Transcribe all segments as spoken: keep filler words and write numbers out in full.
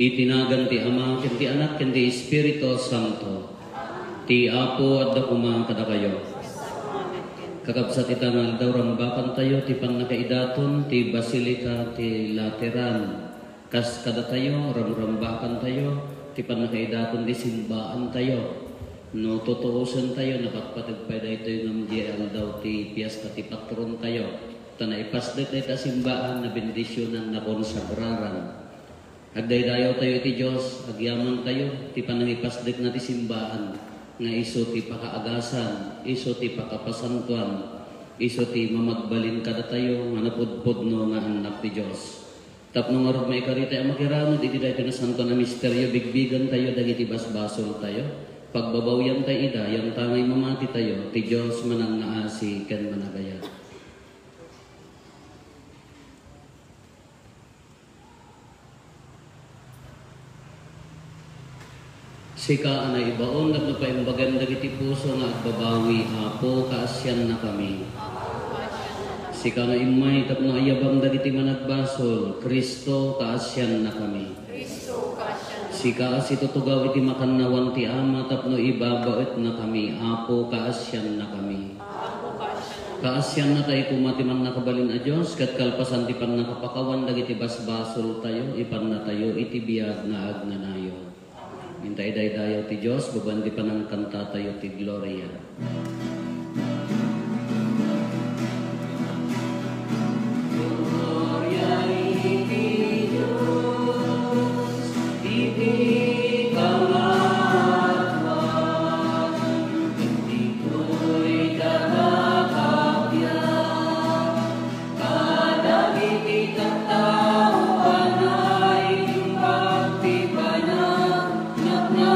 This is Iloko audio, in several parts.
Iti nagan ti Ama, ken ti Anak, ken ti Espiritu Santo. Ti Apo adda koma kadakayo. Kakabsat, ita nga aldaw, rambakantayo ti pannakaidaton ti Basilica ti Lateran. Kas kadatayo, ramrambakantayo ti pannakaidaton ti simbaantayo. No tutuosentayo, napatpateg pay daytoy ngem diay aldaw ti piesta ti patrontayo. Ta naipasdek dayta simbaan, nabendisionan, nakonsagraran. Agdaydayawtayo iti Dios, agyamantayo ti panangipasdekna ti simbaan, nga isu ti pakaagasan, isu ti pakapasantoan, isu ti mamagbalin kadatayo nga napudpudno nga annak ti Dios. Tapno ngarud, maikaritayo a makiranud iti daytoy nasantoan a misterio, bigbigantayo dagiti basbasoltayo, pagbabawiantay ida, yantangay mamatitayo, ti Dios manangngaasi ken managayat. Sika a naibaon tapno paimbagem dagiti puso nga agbabawi, Apo, kaasiannakami. Sika nga immay tapno ayabam dagiti managbasol, Cristo, kaasiannakami. Sika a situtugaw iti makannawan ti Ama tapno ibabaetnakami, Apo, kaasiannakami. Kaasianna tayo koma ti Mannakabalin a Dios, ket kalpasan ti pannakapakawan dagiti basbasoltayo, ipannatayo iti biag nga agnanayon. Inta idaydayaw ti Dios, babaen ti panangkantatayo ti Gloria. Gloria iti Dios iti pangaduan, ditoy dagiti kabiag, kadagiti tattao a naimbag ti panagnakenna.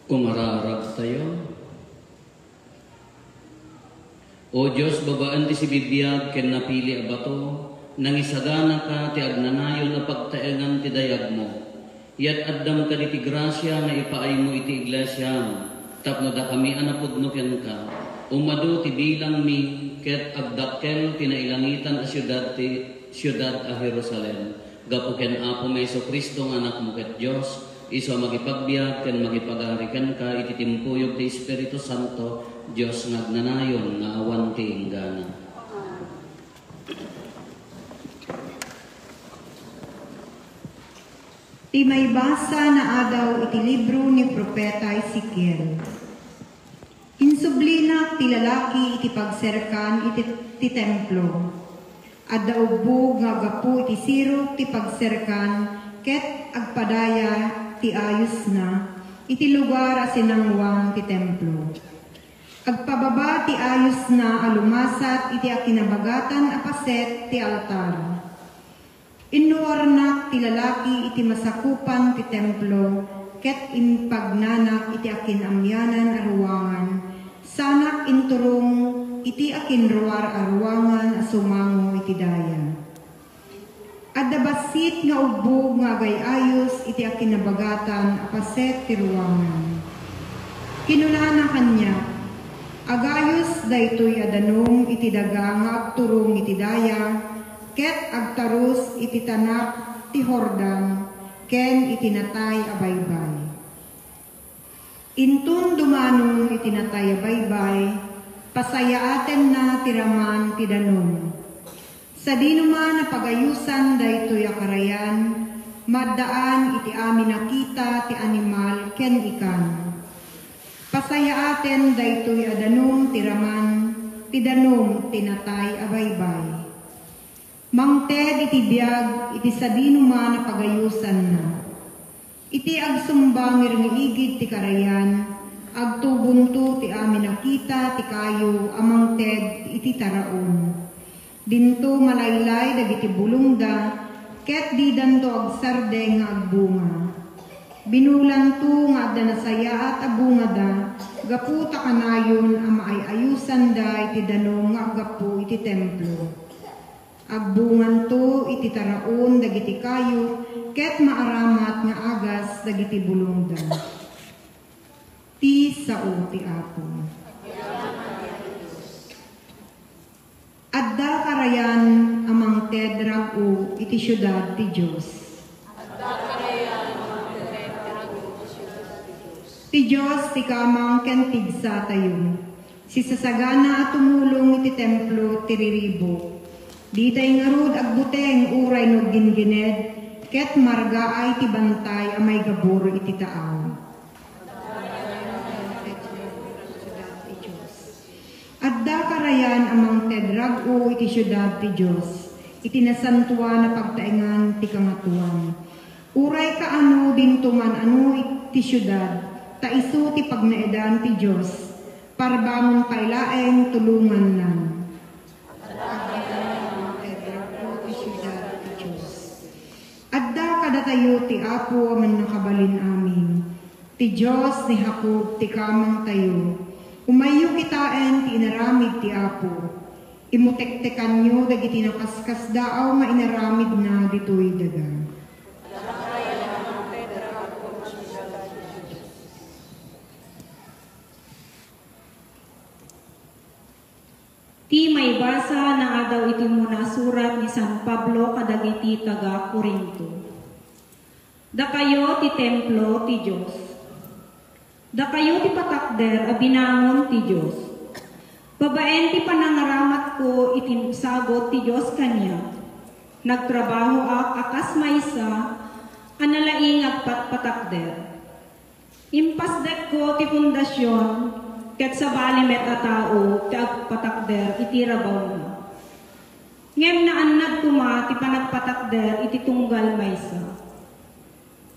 Umararagtayo. O Dios, babaen ti sibibiag ken napili a bato, nangisaganaka ti agnanayon a pagtaengan ti dayagmo. Yat-addam kadi ti grasia nga ipaaymo iti iglesiam, tapno dakami a napudno kenka. Umadu ti bilangmi ket agdakkel ti nailangitan a siudad ti siudad a Jerusalem. Gapu ken Apomi Jesu-Cristo nga Anakmo ket Dios, isu a mangipagbiag ken mangipagari kenka iti timpuyog ti Espiritu Santo, Dios nga agnanayon nga awan ti inggana. Ti maibasa nga adaw iti libro ni Profeta Ezekiel. Insublinak ti lalaki iti pagserkan iti ti templo. Adda ubbog nga aggapu iti sirok ti pagserkan ket agpadaya ti ayosna iti lugar a sinangoan ti templo. Agpababa ti ayosna a lumasat iti akinabagatan a paset ti altar. Inruarnak ti lalaki iti masakupan ti templo ket impagnanak iti akin-amianan a ruangan, sanak inturong iti akinruar a ruangan a sumango iti daya. Adda bassit nga ubbog nga agay-ayos iti akinabagatan a paset ti ruangan. Kinunana kaniak, "Agayos daytoy a danum iti daga nga agturong iti daya, ket agtarus iti tanak ti Jordan ken iti natay a baybay." Inton dumanon iti natay a baybay, pasayaatenna ti raman ti danum. Sadino man a pagayosan daytoy a karayan, maaddaan iti amin a kita ti animal ken ikan. Pasayaaten daytoy a danum ti raman ti danum ti natay a baybay. Mangted iti biag iti sadino man a pagayosanna. Iti agsumba ngirngigid ti karayan, agtubonto ti amin a kita ti kayo a mangted iti taraon. Dinto malaylay dagiti bulongda, ket didanto agsardeng nga agbunga. Binulanto nga adda nasayaat a bungada gapu ta kanayon a maay-ayosanda iti danum nga aggapu iti templo. Agbunganto iti taraon dagiti kayo ket maaramat nga agas dagiti bulongda. Ti sao ti Apo. Adda karayan a mangted rag-o iti siudad ti Dios. Ti Dios ti kamang ken pigsatayo. Sisasagana a tumulong iti templo ti riribuk. Ditay ngarud agbuteng uray no ginggined, ket margaay ti bantay a maigabur iti taaw. Adda karayan a mangted rag-o iti siudad ti Dios, iti nasantoan a pagtaengan ti Kangatoan. Uray kaano dinto man-ano iti siudad, ta isu ti pagnaedan ti Dios, parbangon pay laeng tulongannan. Adda karayan a mangted rag-o iti siudad ti Dios. Adda kadatayo ti Apo a Mannakabalin-amin, ti Dios ni Jacob ti kamangtayo. Umayyo kitaen ti inaramid ti Apo. Imutektekanyo dagiti nakaskasdaaw nga inaramidna ditoy daga. Ti maibasa nga adaw iti umuna a surat ni San Pablo kadagiti taga-Corinto. Dakayo ti templo ti Dios. Dakayo ti patakder a binangon ti Dios. Babaen ti panangaramatko iti sagut ti Dios kaniak, nagtrabahoak a kas maysa a nalaing nga agpatpatakder. Impasdekko ti fondasion, ket sabali met a tao ti agpatakder iti rabawna. Ngem naannad koma ti panagpatakder iti tunggal maysa.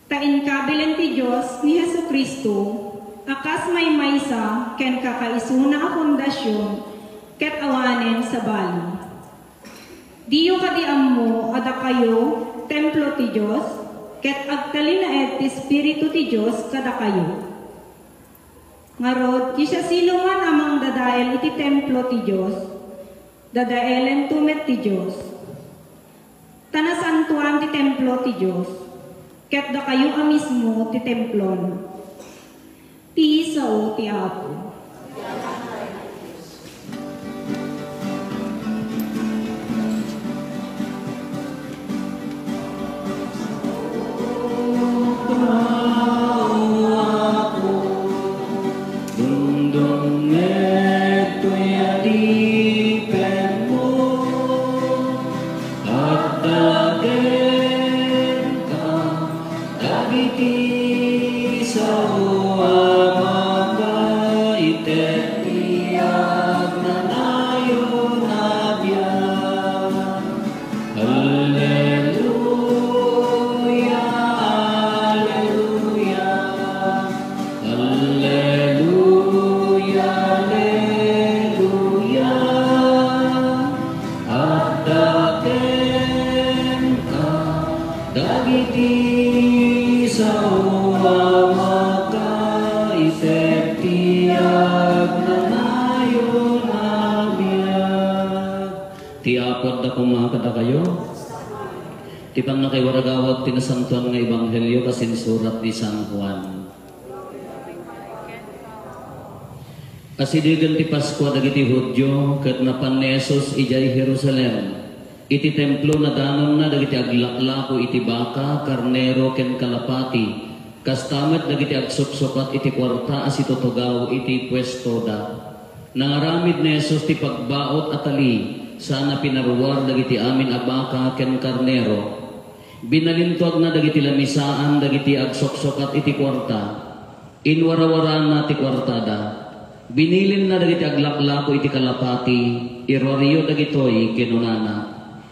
Ta inkabilen ti Dios ni Jesu-Cristo a kas maymaysa ken kakaisuna a fondasion ket awanen sabali. Diyo kadi ammo a dakayo templo ti Dios, ket agtalinaed ti Espiritu ti Dios kadakayo? Ngarud, ti siasinoman a mangdadael iti templo ti Dios, dadaelento met ti Dios. Ta nasantoan ti templo ti Dios, ket dakayo a mismo ti templona. Ti sao ti Apo. Dumdumngegto ti adipenmo, adda kenka dagiti sao a makaited ti agnanayon a biag. Alleluia, alleluia, alleluia, alleluia. Adda kenka dagiti sao a makaited ti agnanayon a biag. Ti Apo adda koma kadakayo. Ti pannakaiwaragawag ti nasantoan nga ebanghelio kas insurat ni San Juan. Asidegen ti Paskua dagiti Judio, ket napan ni Jesus idiay Jerusalem. Iti templo, nadanonna dagiti aglaklako iti baka, karnero, ken kalapati. Kasta met dagiti agsuksukat iti kuarta a situtugaw iti puestoda. Nangaramid ni Jesus ti pagbaut a tali, sana pinaruar dagiti amin a baka ken karnero. Binalintuagna dagiti lamisaan dagiti agsuksukat iti kuarta. Inwarawarana ti kuartada. Binilinna dagiti aglaklako iti kalapati, iruaryo dagitoy, kinunana,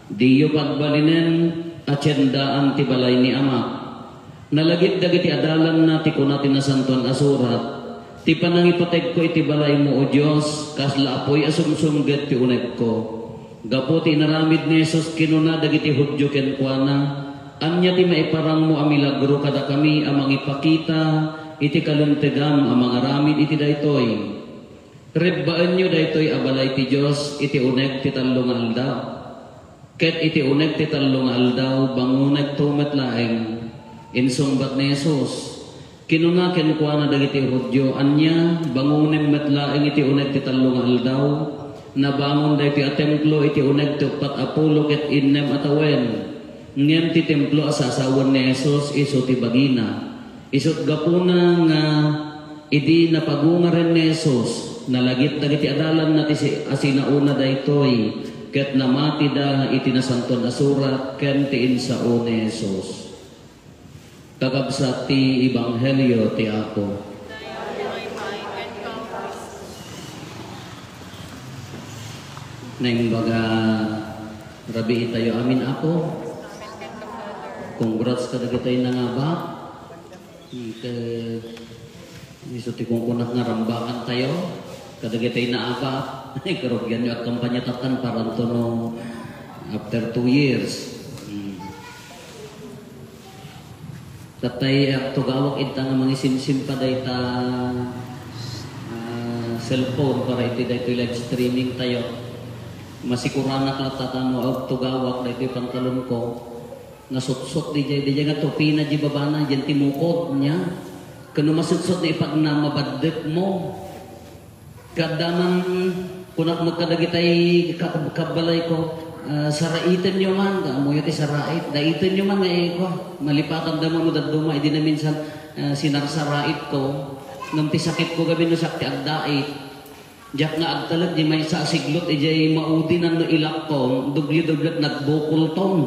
"Diyo pagbalinen a tiendaan ti balay ni Amak." Nalagip dagiti adalanna ti kuna ti Nasantoan a Surat, "Ti panangipategko iti balaymo, O Dios, kasla apuy a sumsumged ti unegko." Gapu ti inaramid ni Jesus, kinuna dagiti Judio kenkuana, "Ania ti maiparangmo a milagro kadakami a mangipakita iti kalintegam a mangaramid iti daytoy? Rebbaenyo daytoy a balay ti Dios iti uneg ti tallo nga aldaw. Ket iti uneg ti tallo nga aldaw, bangonekto met laeng." Insungbat ni Jesus, kinuna kenkuana dagiti Judio, "Ania, bangonem met laeng iti uneg ti tallo nga aldaw? Nabangon daytoy a templo iti uneg ti uppat a pulo ket innem a tawen." Ngem ti templo a sasawen ni Jesus, isu ti bagina. Isut' gapuna nga idi napagungaren ni Jesus, nalagip dagiti adalanna ti si-, a sinaona daytoy, ket namatida iti Nasantoan a Surat ken ti insao ni Jesus. Kakabsat ti Ebanghelio ti Apo. Naimbaga, rabii tayo amin, Apo. Congrats kadagitoy nangabak. Hmm, te, isu ti kunkunak nga rambakan tayo. Kadagitoy naabak. Ay, karugianyo agkampanya tattan, paranto no after two years. Hmm. Tatay, agtugawak ita nga mangisimsim pa dayta, ah, cellphone para iti daytoy live streaming tayo. Masikuranak latta ta no agtugawak daytoy pantalon ko. Nasutsot didiay, didiay nga tupina di babana, diyan ti mukod niya. Kano masutsot na ipagna mabaddek mo. Kaddaman, kunak magkadagitay ka-, kabbalay ko, ah, "Saraitenyo man," ammoyo ti sarait, "Daitenyo man nga iko." Malipatan da mo no dadduma, idi naminsan, ah, sinarsarait ko. Ngem ti sakit ko gamin no siak ti agdait. Diak nga agtalek di maysa a siglot idiay maudinan no ilakko, dubli-dublet nagbukolton.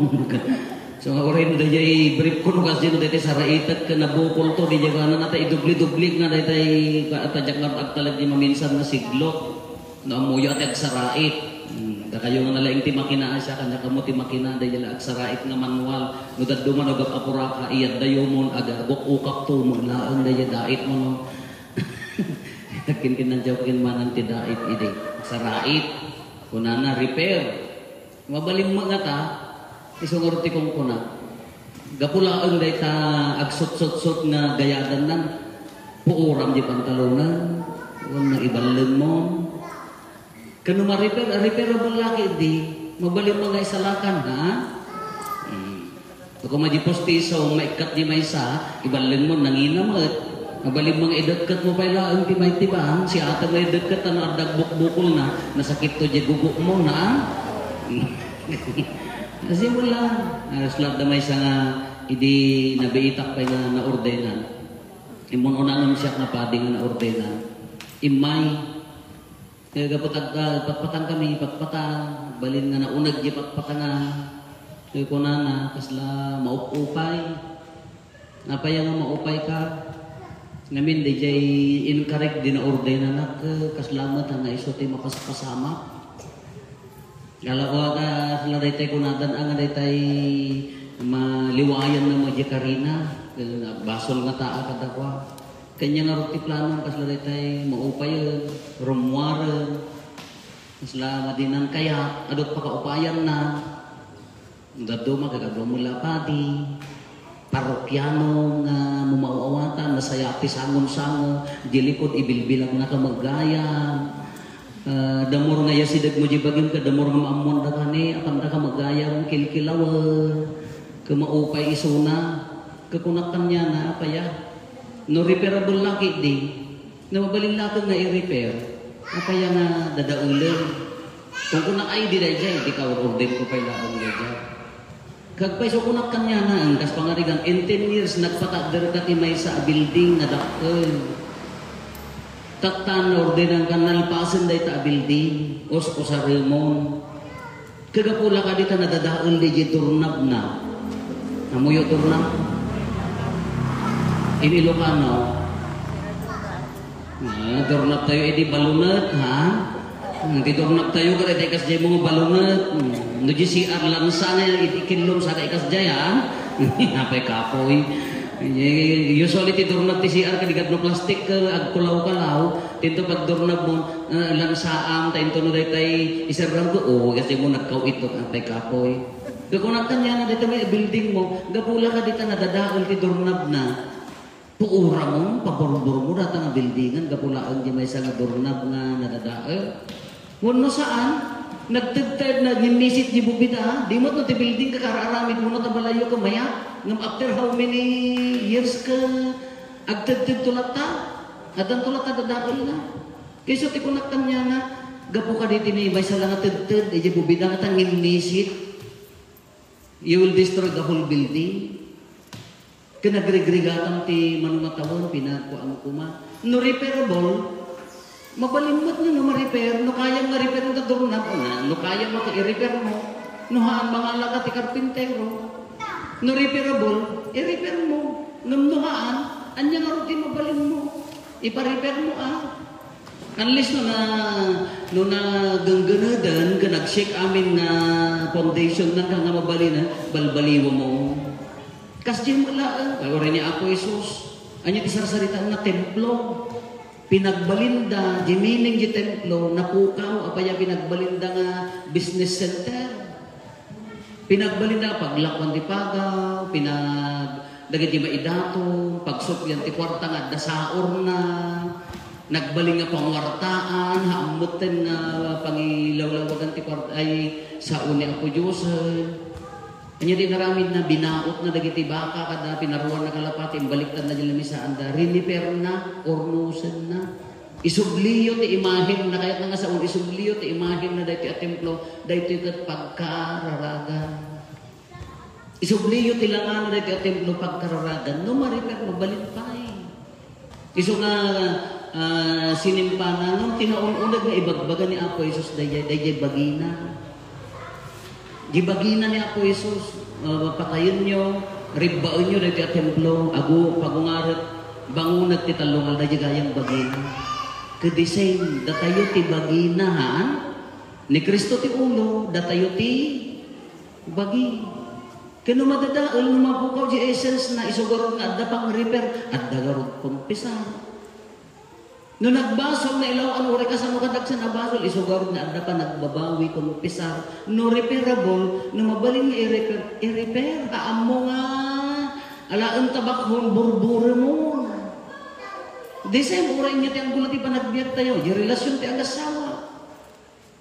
So, nga uray no daydiay brief ko no kasdi no daytoy saraitek ken nabukolto, didiay kanana ta idubli-dubli nga daytoy, ta diak nga agtalek di maminsan nga siglot. No ammoyo a ti agsarait. Hmm, dakayo nga nalaing ti makina, siak, kaniak ammo ti makina, daydiay la agsarait nga manual. No dadduma no agap-apuraka, iyaddayo mon, agabuk-ukak to, mo laeng daydiay dait mo, no. Kinkinandiaw ken manan ti dait idi. Sarait. Kunana, "Repair." Mabalin met ngata, isu ngarud ti kunkuna. Gapu laeng dayta agsutsutsot nga gayadannan. Puoram di pantalonan, wenno iballengmo. Ken no ma-repair, repairable la ketdi, mabalinmo nga isalakan, ha? Hmm. Koma di postiso, maikkat di maysa, iballengmo, nangina met. Mabalinmo nga idekketmo pay laeng ti maitibang, siatem nga idekket, ta no adda bukbukolna, nasakitto di gugukmo, ha? Kasi wala. Aras la da maysa nga idi nabiitak pay nga naordenan. Immun-unangen siak nga padi nga naordenan. Immay. Kaya gapu tagka, patpatan kami, patpatan, balin nga nauneg di patpatangan. Kaya kunana, kasla maupupay. Apay nga maupay ka? Ngamin, di jay inkarek di naordenanak, kasla met nga isu ti makaspasama. Galaw a, kasla daytay kunadan, a, nga daytay maliwayan na mo di karina. Basol nga taa kadakua. Kanya nga rod ti planom, kasla daytay maupayen, rummuaren, kasla madinan kayat, adut pakaupayan na. Dadduma, kagagawmo la padi. Parokiano nga mumaaw-awatan, nasaya ti sangon-sango, di likod, ibilbilag na ka maggayam. Ah, damor nga yasideg mo di bagim ka, damor nga maammuan da kani, apan da ka maggayam, kilkilawen, ka maupay isuna. Kakunak kaniana, apaya? No repairable la ketdi, no mabalin laeng nga i-repair, apaya nga dadaelen? Kung kunak, "Ay, di dayjay, di ka order ko pay laeng dayjay." Kagpayso kunak kaniana, kas pangarigan, in ten years, nagpatagder ka ti maysa a building nga dakkel. Tattan, ordenan ka, nalpasen dayta a building, us-usaremon. Kagapu la kadi ta nadadael diay durnabna. Ammoyo durnab? In Ilocano. Ah, durnab tayo, edi balunet, ha? Hmm, ti durnab tayo, kada ita ikas jay mo nga balunet. Hmm, no di C R lansa nga iti killom, sada ikas jay, ha? Apay kapoy. Eh, usually, ti durnab ti C R, kadi gadno plastic, eh, agkulaw-kalaw. Tinto pagdurnab mo, eh, lansaam, ta into no daytay iserrang ko, oh, kasi mo nagkaw ito, apay kapoy. Kakunak kaniana, dayta may building mo, gapu la kadi ta nadadael ti durnabna. Puoramon, paburburmo data nga buildingan, gapu laeng di maysa nga durnab nga nadadael. Wenno saan, nagtedted, nagmimisit di bubita, di met no ti building ka, kaar-aramid mo ta balayo ka mayat, ngem after how many years ka agtedted to latta? Addan to latta dadaelna. Kaysa ti kunak kaniana, gapu kadi ti maysa la nga tedted, iti bubita nga ta ngimmisit. You will destroy the whole building. Ken nagrigrigatam ti mano nga tawen, pinagkuam koma. No repairable, mabalin met no, no ma-repair, no kayam nga repair ta durnab, na, no kayam nga i-repair mo, no haan, mangala ka ti karpintero. No repairable, i-repair mo. Ngem no haan, ania ngarud ti mabalin mo? Ipa-repair mo, ah. Unless no na, no nagenggeneden ken nag-shake amin nga foundation na ka nga mabalin, balbaliwa mo. Kasdiay met laeng, uray ni Apo Jesus. Ania ti sarsaritaen nga templo? Pinagbalinda, di meaning di templo, napukaw, apay a pinagbalinda nga business center. Pinagbalinda, paglakuan ti pagaw, pinag-, dagiti maidaton, pagsuklian ti kuarta nga adda saorna, nagbalin nga panguartaan, haan metten nga pangilawlawagan ti kuarta, ay, sao ni Apo Diosen. Ania ti inaramidna, binaotna dagiti baka, kada pinaruanna kalapati, imbaliktadna di lamisaanda, riniperna, ornosenna. Isubliyo ti imahenna, kayatna nga saon, isubliyo ti imahenna daytoy a templo, daytoy ket pagkararagan. Isubliyo ti langana daytoy a templo, pagkararagan. No ma-repair, mabalin pay. Isu nga, ah, sinimpana, ngem ti naun-uneg nga ibagbaga ni Apo Jesus dayjay, dayjay bagina. Di bagina ni Apo Jesus, ah, patayenyo, ribbaenyo daytoy a templo, agu-, pagungarek, bangonek ti tallo nga aldaw, dayjay gayam bagina. Ket the same, datayo ti bagina, haan? Ni Cristo ti ulo, datayo ti bagi. Ket no madadael, no mapukaw di essence na, isu garud nga adda pang-repair, adda garud kumpisar. No nagbasol, nailaw-an, uray kasano kadagsen a basol, isu garud nga adda panagbabawi, kumpisar. No repairable, no mabalin nga i-repair, i-repair. Haan mo nga alaen ta bakhon, burburemon. The same, uray nga ti anggulo ti panagbiag tayo, di relasyon ti agasawa.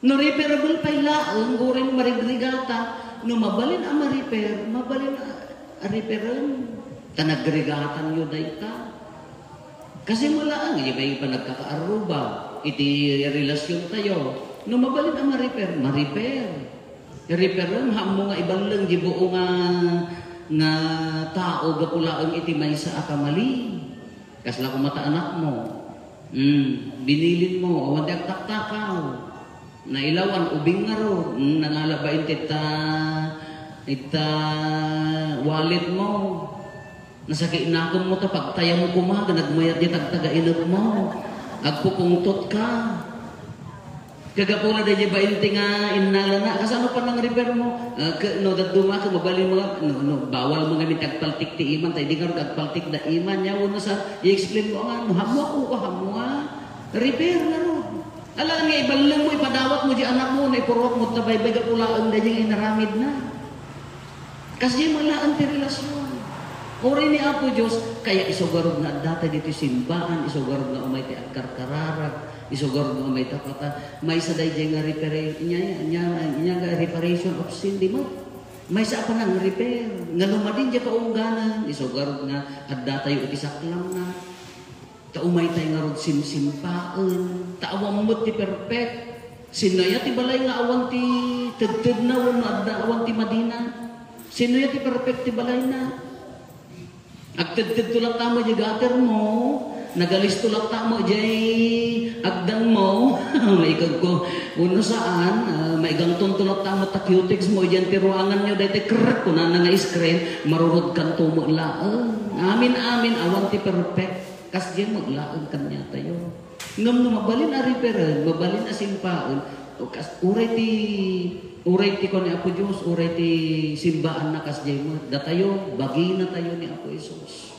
No repairable pay laeng, uray marigrigatan, no mabalin a ma-repair, mabalin a, a repairem. Ta nagrigatan yo dayta. Kasi mo laeng, di ba, panagkakaarruba, iti relasyon tayo, no mabalin a ma-repair, ma-repair. Repairem, haanmo nga iballeng di buo nga, nga tao gapu laeng iti maysa a kamali. Kasla koma ta anakmo. Hmm, binilin mo, awan ti agtaktakaw. Nailawan, ubing ngarud. Hmm, nangala ba inti ta, ita wallet mo. Nasakit na mo ta pagtayam koma, nagmayat di tagtaga inep mo. Agpupungtot ka. Kagapuna daydi bainte nga innalana, kasano pa nang repair mo? Ah, ke-, no, dadduma ka, mabalin mo nga, no, no, bawal mo nga mitagpaltik ti iman, tay di nga agpaltik da iman, nya, uno sa, i-explain mo nga, no, hamoa ko, hamoa, repair na ro. Ala nga, iballeng mo, ipadawat mo, di anak mo, no, ipuruak mo, tabaybay, gapulaang da, di nga inaramid na. Kasdiay met laeng ti relasyon. Uray ni Apo Dios, kaya isu garud nga adda ta ditoy simbaan, isu garud nga umay ti agkarkararag, isu garud nga umay ta pata, maysa daydiay nga repara-, inya, inya, inya nga reparation of sin, di met. Maysa a panang-repair. Nga lumadi diay kaungganan, isu garud nga adda tayo iti saklamna. Ta umaytay ngarud simsimpaen, ta awan met ti perfect. Sinno aya ti balay nga awan ti tedtedna wenno adda awan ti madina? Sinno aya ti perfect ti balayna? Agtedtedto latta met diay gutter mo, nagalisto latta met diay agdan mo. Maikagko, wenno saan, ah, maigangtonto latta met ta cutex mo, idiay ti ruanganyo, daytoy krrk, kunana nga screen, marurudkanto met laeng. Amin, amin, awan ti perfect. Kasdiay met laeng kaniatayo. Ngem no mabalin a repairen, mabalin a simpaen, o kas-, uray ti, uray ti kuan ni Apo Dios, uray ti simbaanna kasdiay met. Datayo, baginatayo ni Apo Jesus.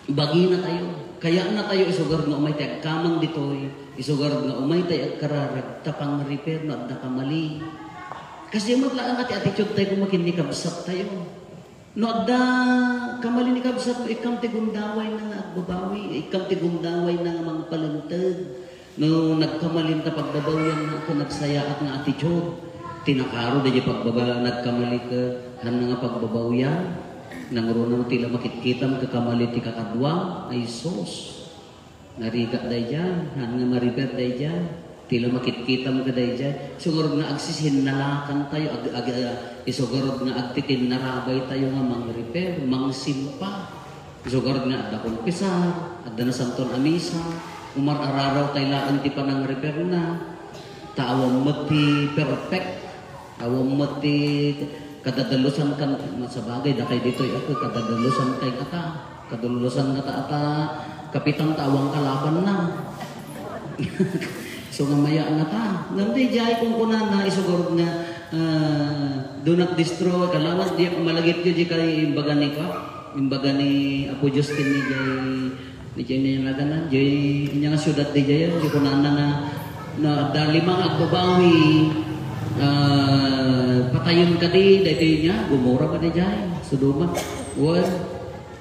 Baginatayo. Kayatnatayo isu garud nga umaytay agkamang ditoy, isu garud nga umaytay agkararag, ta pang-repair no adda kamali. Kasdiay met laeng a ti attitude tayo koma ken ni kabsattayo. No adda kamali ni kabsatmo, ikkam ti gundawayna nga agbabawi, ikkam ti gundawayna nga mangpalinteg. No nagkamalinta pagbabawianna ken nagsayaat nga attitude, ti nakaro daydiay pagbaba-, nagkamali ket haanna nga pagbabawian, nangruna no ti la makitkitam ket kamali ti kakaduam, ay sus. Narigat daydiay, haan nga ma-repair daydiay. Ti la makitkitam kadaydiay. Isu garud nga agsisinnalakantayo, ag-, ag-, isu garud nga agtikinnarabaytayo nga mang-repair, mangsimpa. Isu garud nga adda konpisar, adda nasanton a misa, umar-ararawtay laeng ti panang-repairna. Ta awan met ti perfect. Awan met ti kadadalusan kan, masabagay, dakay ditoy ako, kadadalusan kay ngata. Kadadalusan ngata ata, kapitan ta awan kalabanna. So, nga maya ngata. Ngem daydiay, kunkunana, isu garud nga, ah, do not destroy, kalaban, di, malagipyo, di kay imbaga ni, kwa, imbaga ni Apo Justin ni jay Diay nagana, diay, inya nga siudad diay, diay kunana nga, na, adda lima nga agbabawi, ah, patayen kadi, daytoy niya, Gomora ba diay, Sodoma. Wen,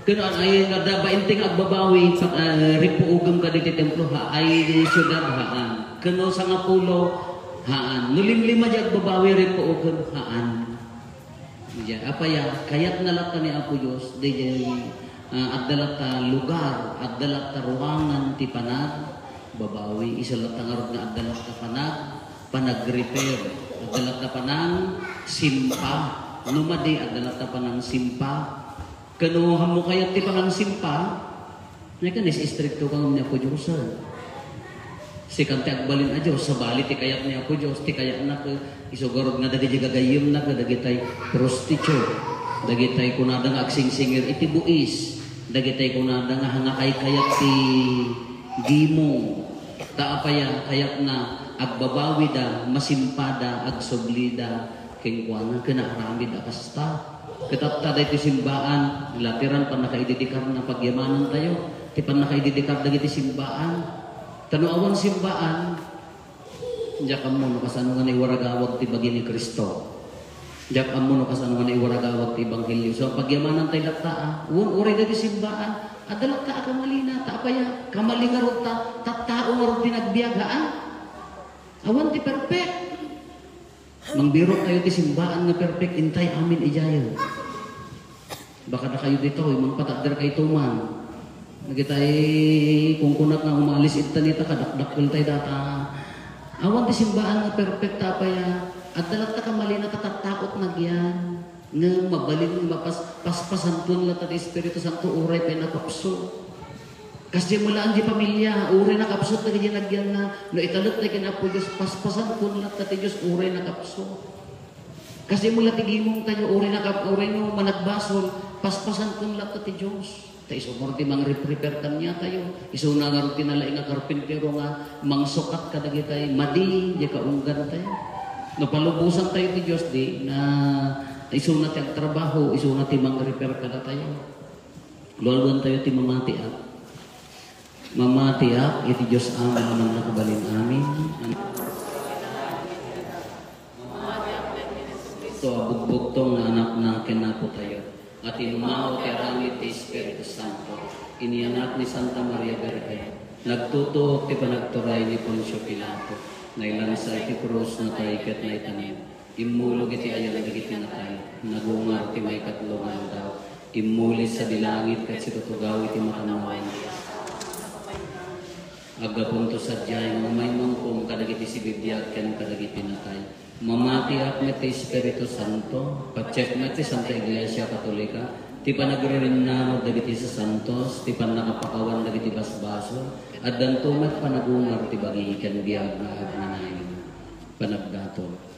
ken ay, adda bainte nga agbabawi, pa-, ah, ripuogem kadi ti templo, ha, ay, siudad, haan. Ken no sangapulo, haan. No limlima diay agbabawi, ripuogem, haan. Diay, apay a, kayatna latta ni Apo Dios, daydiay, ah, adda latta lugar, adda latta ruangan ti panagbabawi. Isu latta ngarud nga adda latta panag-, panag-repair. Adda latta panangsimpa. No madi, adda latta panangsimpa. Ken no, hammo kayat ti panangsimpa, Naikan, is-istrikto ka ngem ni Apo Dios, a. Sikan ti agbalin a Dios, sabali ti kayat ni Apo Dios, ti kayatna ket isu garud nga dagiti gagayyemna ket dagitay prostitute, dagitay kunada nga agsingsingir iti buis, dagitay kunada nga hanga kaykayat ti gimong. Ta apay a kayatna, agbabawida, masimpada, agsublida, Kenkuana, ken naaramid a kasta. Ket adda daytoy simbaan, latiran pannakaidedikar nga pagyamanantayo, ti pannakaidedikar dagiti simbaan. Ta no awan simbaan, diak ammo no kasano nga naiwaragawag ti bagi ni Cristo. Diak ammo no kasano nga naiwaragawag ti ebanghelio. So, pagyamanan tay latta, a. Wen, uray dagiti simbaan, adda latta a kamalina, ta apay a, kamali ngarud ta, tattao ngarud ti nagbiag, haan? Awan ti perfect. Mangbirok tayo ti simbaan nga perfect, intay amin idiayo. Baka dakayo ditoy, mangpatadder kayto man. Dagitay, kunkunak nga umalis ita nita, kadakdakkel tay data. Awan ti simbaan nga perfect, ta apay a, adda latta kamalina ta tattaot nagyan. Ngem mabalin nga mapas-, paspasanton latta ti Espiritu Santo, uray pay nakapsut. Kasdiay met laeng di pamilia, uray nakapsut dagiti nagyanna, no italek tayo ken Apo Dios, paspasanton latta ti Dios, uray nakapsut. Kasdiay met la ti gimong tayo, uray nakap-, uray no managbasol, paspasanton latta ti Dios. Ta isu ngarud ti mangreprepare kaniatayo. Isuna ngarud ti nalaing a karpintero nga mangsukat kadagitay madi, diay kaunggan tayo. No palubosan tayo ti Dios, di na isuna ti agtrabaho, isuna ti mangrepair kadatayo. Lualuan tayo ti mamatiak. Mamatiak iti Dios Ama a mannakabalin amin. Ito a bugbugtong nga Anakna ken Apo tayo, a timmao ti aramid ti Espiritu Santo, inianak ni Santa Maria Birhen, nagtutuok ti panagturay ni Poncio Pilato, nailansa iti krus, natay ket naitanem. Immulog iti ayan dagiti natay, nagungar ti maikatlo nga aldaw, immuli sadi langit ket situtugaw iti makannawan. Aggapunto sadiay nga umaymangkom kadagiti sibibiag ken kadagiti natay. Mamatiak met ti Espiritu Santo, patiek met ti Santa Iglesia Katolika, ti panagririnnanog dagiti sasantos, ti pannakapakawan dagiti basbasol, addanto met panagungar ti bagi ken biag nga agnanayon. Panagdaton.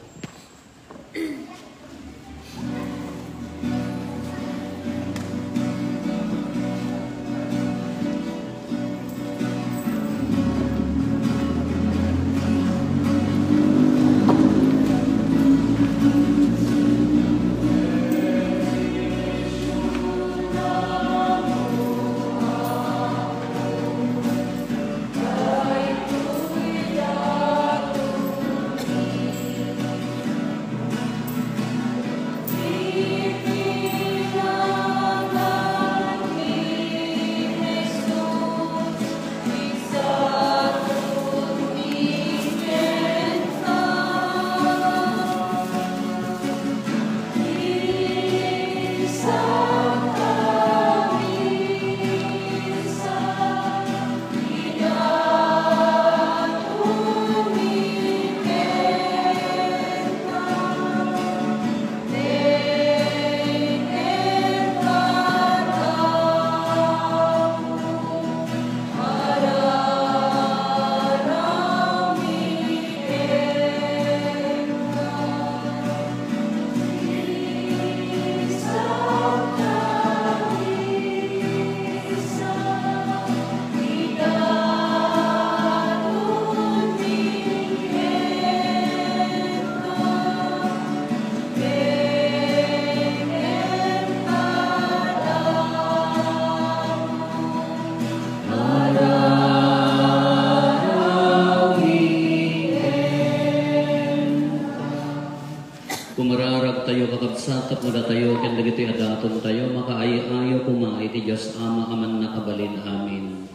Kumararag tayo, kakabsat, tapno datayo ken dagitoy a daton tayo makaay-ayo koma iti Dios Ama a mannakabalin. Amen.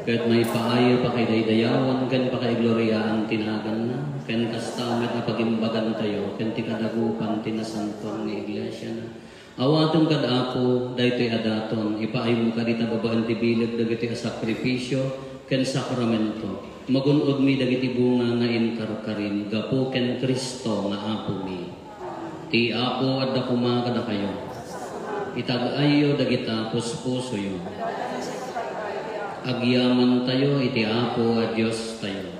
Ket maipaay a pakaidaydayawan ken pakaigloriaan ti naganna, ken kasta met a pagimbagantayo ken ti kadagupan ti nasantoan nga iglesiana. Awatem kad Apo daytoy a daton, ipaaymo kadi ta babaen ti bileg dagitoy a sakrifisio ken sakramento. Magun-odmi dagiti bunga nga inkarkarim gapu ken Cristo nga Apomi. Ti Apo adda koma kadakayo. Itag-ayyo dagita puspusoyo. Agyamantayo iti Apo a Diostayo.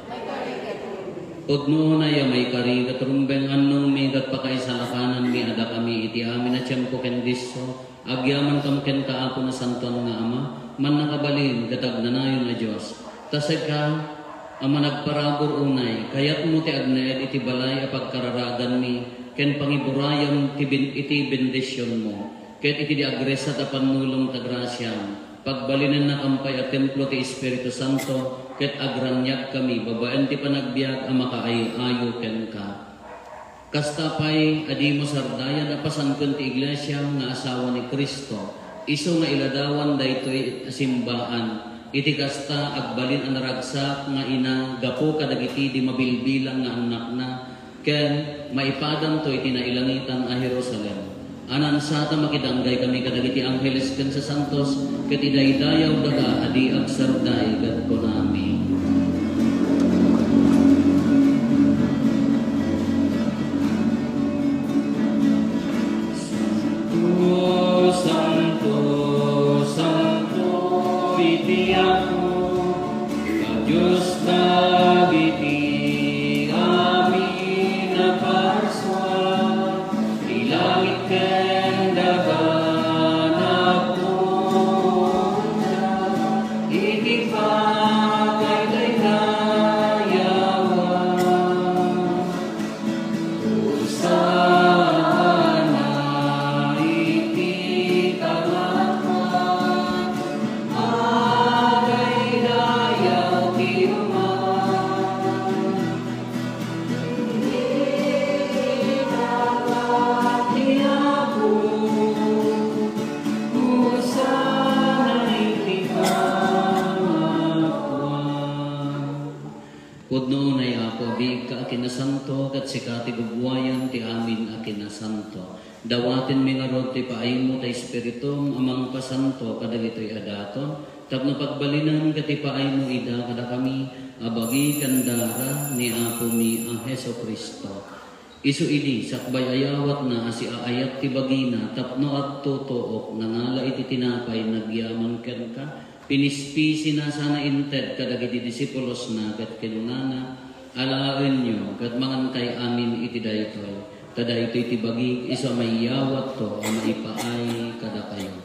Pudno unay a maikari ket rumbeng annongmi ket pakaisalakananmi a dakami iti amin a tiempo ken disso, agyamankami kenka, Apo, Nasantoan nga Ama, mannakabalin ket agnanayon a Dios. Ta sika a managparabur unay, kayatmo ti agnaed iti balay a pagkararaganmi ken pangiburayam ti bin-, iti bendisionmo, ket iti di agresat a pannulong ta grasiam, pagbalinennakam pay a templo ti Espiritu Santo, ket agraniagkami babaen ti panagbiag a makaay-ayo kenka. Kasta pay a dimo sardayan a pasanken ti iglesia nga asawa ni Cristo, isu nga iladawan daytoy a simbaan. Iti kasta, agbalin a naragsak nga ina gapu kadagiti di mabilbilang nga annakna, ken maipadanto iti nailangitan a Jerusalem. Anansata makidanggay kami kadagiti angheles ken sasantos, ket idaydayaw daga a di agsarday ket kunami, Santo, santo, santo iti Apo, a Dios dagiti amin a parsua, ti langit ken daga nagpunda iti pagkaydaydayawan. Hosanna iti kangatoan, madaydayaw ti Ama. Iti kangatoan ti Apo, Hosanna iti kangatoan. Pudno unay, Apo, a biigka a kinasanto, ket sika ti gugwayan ti amin a kinasanto. Dawatenmi ngarud ti paaymo ta Espiritum a mangpasanto kadagitoy a daton, tapno pagbalinen ket ipaaymo ida kadakami a bagi ken dara ni Apomi a Jesu-Cristo. Isu idi, sakbay a yawatna a siaayat ti bagina tapno agtutuok, nangala iti tinapay, nagyaman kenka, pinispisina sana inted kadagiti disipulosna ket kinunana, "Alaenyo ket mangankay amin iti daytoy, ta daytoy ti bagik isu a maiyawatko a maipaay kadakayo."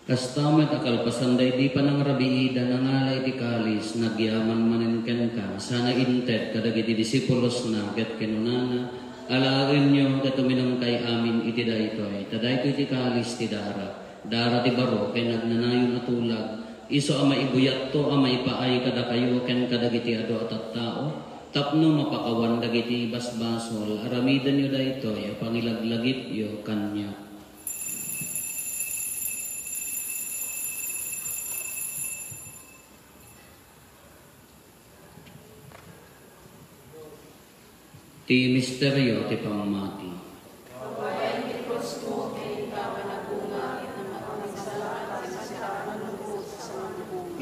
Kasta met a kalpasan daydi panangrabiida, nangala iti kalis, nagyaman manen kenka, sana inted kadagiti disipulosna, ket kinunana, "Alaenyo ket uminumkay amin iti daytoy, ta daytoy ti kalis ti dara, dara ti baro ken agnanayon a tulag, isu a maibuyatto a maipaay kadakayo ken kadagiti adu a tattao, tapno mapakawan dagiti basbasol. Aramidenyo daytoy a pangilaglagipyo kaniak." Ti misterio ti pammati.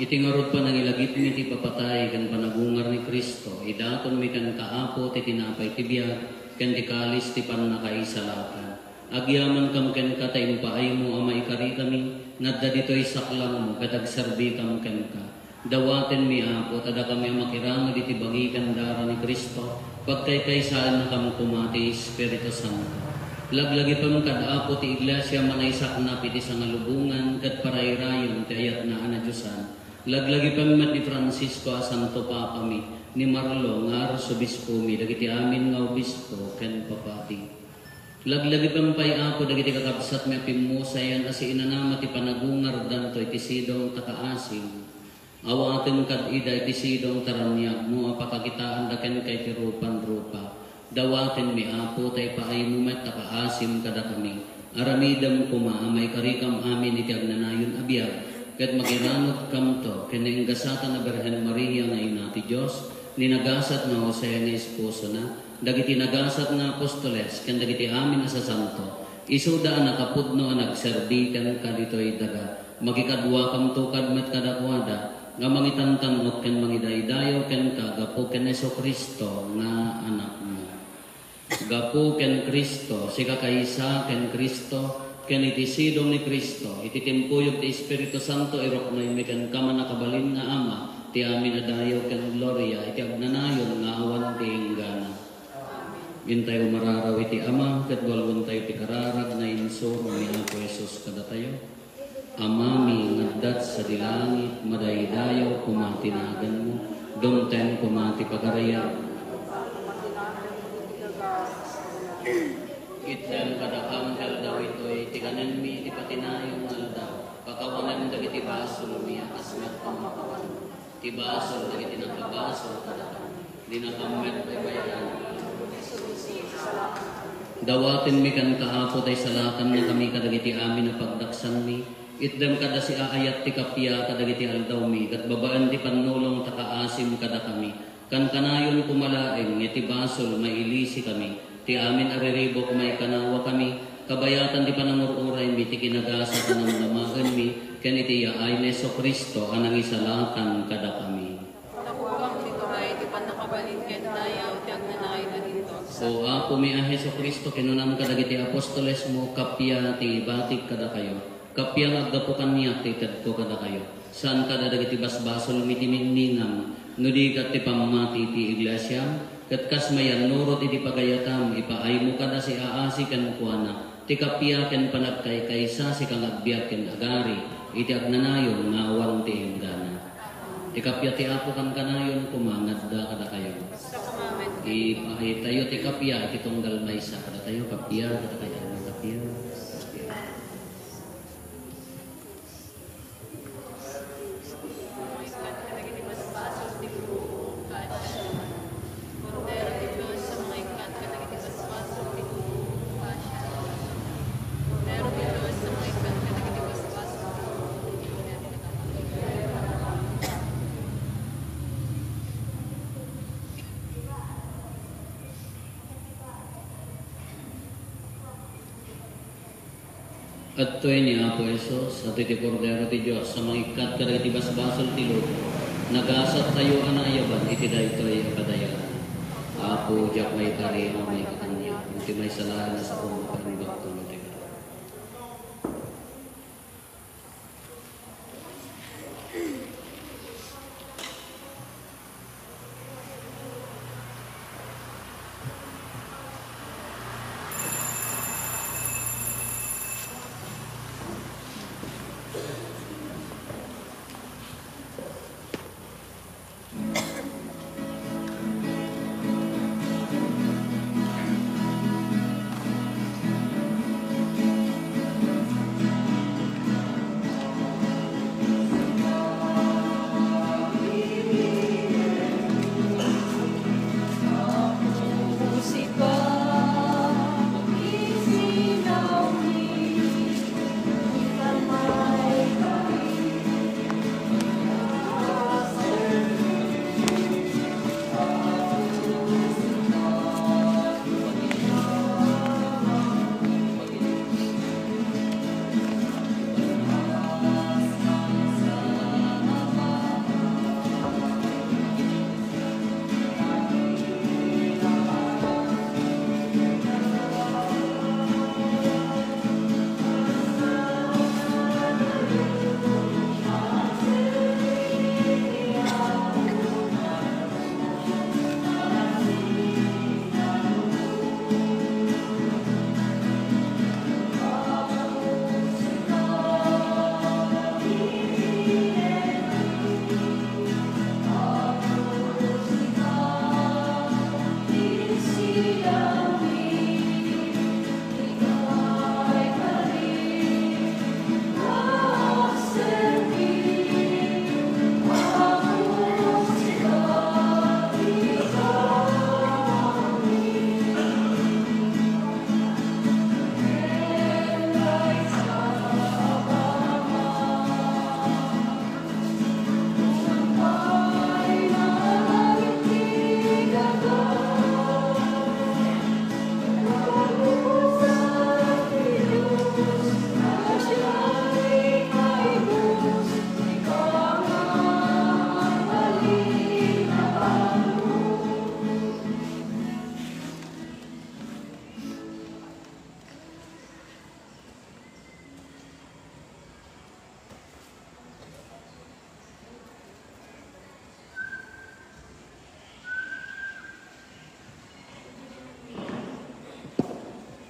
Iti ngarud panangilagipmi ti ipapatay ken panagungar ni Cristo, idatonmi kenka, Apo, ti tinapay ti biag ken ti kalis ti pannakaisalakan. Agyamankam kenka ta impaaymo a maikarikami nga adda ditoy saklangmo ket agserbikam kenka. Dawatenmi, Apo, ta dakami a makiranged iti bagi ken dara ni Cristo, pagkaykaysaennakam koma ti Espiritu Santo. Laglagipem kad Apo ti Iglesia manaysaknap iti sangalubongan ket parayrayem ti ayatna a nadiosan. Laglagipem met ni Francisco a Santo Papami, ni Marlo nga Arsobispomi, dagiti amin nga obispo ken papati. Laglagipem pay, Apo, dagiti kakabsatmi a pimmusayan a siinanama ti panagungardanto iti sidong ta kaasim. Awatem kad ida iti sidong ta raniagmo a pakakitaanda kenka iti rupan-rupa. Dawatenmi, Apo, ta ipaaymo met ta kaasim kadakami. Aramidem koma a maikarikam amin iti agnanayon a biag, ket magiranudkamto ken nainggasatan a Birhen Maria nga Ina ti Dios, ni nagasat nga Jose nga esposona, dagiti nagasat nga apostoles, ken dagiti amin a sasanto, isuda a nakapudno a nagserbi kenka ditoy daga. Makikaduakamto kad met kadakuada, nga mangitantan-ok ken mangidaydayaw kenka gapu ken Jesu-Cristo nga Anakmo. Gapu ken Cristo, sikakaysa ken Cristo, ken iti sidong ni Cristo, iti timpuyog ti Espiritu Santo, iruknoymi kenka, mannakabalin nga Ama, ti amin a dayaw ken gloria iti agnanayon nga awan ti inggana. Intayo mararaw iti Ama, ket walwentayo ti kararag nga insuro ni Apo Jesus kadatayo. Amami nga adda sadi langit, madaydayaw koma ti naganmo, dumteng koma ti pagariam. Itdan kadakam ti aldaw itoy ti kanenmi ti patinayo nga aldaw. Pakawanem dagiti basolmi a kas met a makawan ti basol dagiti nakabasol kadakami. Dinakam met baybay-an. Dawatenmi kenka, Apo, ta isalakannakami kadagiti amin a pagdaksanmi. Itdem kada siaayat ti kappia kadagiti aldawmi, ket babaen ti pannulong ta kaasim kadakami. Kankanayon koma laeng nga iti basol mailisikami. Ti amin a riribuk maikanaawakami, kabayatan ti panangur-uraymi, ti kinagasat a namnamaenmi, ken iti yaay ni Jesu-Cristo a nangisalakan kadakami. Tapokam ti turay ti pannakabalin ken dayaw ti agnanayon a Dios. O Apomi a Jesu-Cristo, kinunam kadagiti apostolesmo, kappia ti ibatik kadakayo. Kappia nga aggapu kaniak ti itedko kadakayo. Saan kada dagiti basbasolmi ti minningam, no di ket ti pammati ti iglesiam, ket kas mayannurot iti pagayatam, ipaaymo kada siaasi kenkuana, ti kappia ken panagkaykaysa, sika nga agbiag ken agari, iti agnanayon nga awan ti inggana. Ti kappia ti Apo kankanayon koma nga adda kadakayo. Ipahitayo ti kappia iti tunggal maysa kadatayo, kappia, kadakayo, kappia. Adtoy ni Apo Jesus, adtoy ti Kordero ti Dios a mangikkat kadagiti basbasol ti lubong. Nagasattayo a naayaban iti daytoy a kadayaan. Apo, diak maikari a maikkan, ngem ti maysa laeng a saom a paimbagto iti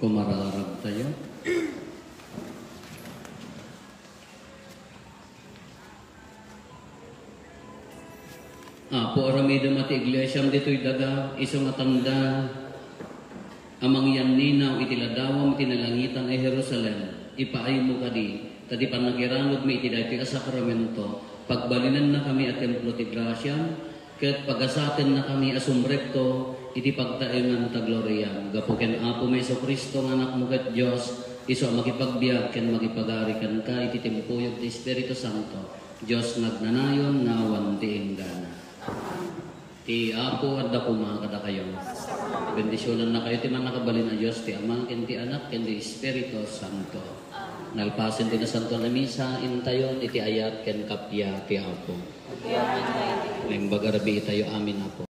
Kumararag tayo. Apo, aramidem a ti iglesiam ditoy daga, isu nga tanda a mangyanninaw iti ladawam iti nalangitan a Jerusalem, ipaaymo kadi, ta ti pannakirangudmi iti daytoy a sakramento, pagbalinennakami a templo ti grasiam, ket pagasatennakami a sumrekto iti pagtaengan ta gloriam. Gapu ken Apomi Jesu-Cristo nga Anakmo ket Dios, isu a makipagbiag ken makipagari kenka iti timpuyog ti Espiritu Santo, Dios nga agnanayon nga awan ti inggana. Ti Apo adda koma kadakayo. Bendisionannakayo ti Mannakabalin a Dios, ti Ama, ken ti Anak, ken ti Espiritu Santo. Nalpasen ti Nasantoan a Misa, intayon iti ayat ken kappia ti Apo. Naimbag a rabii itayo amin, Apo.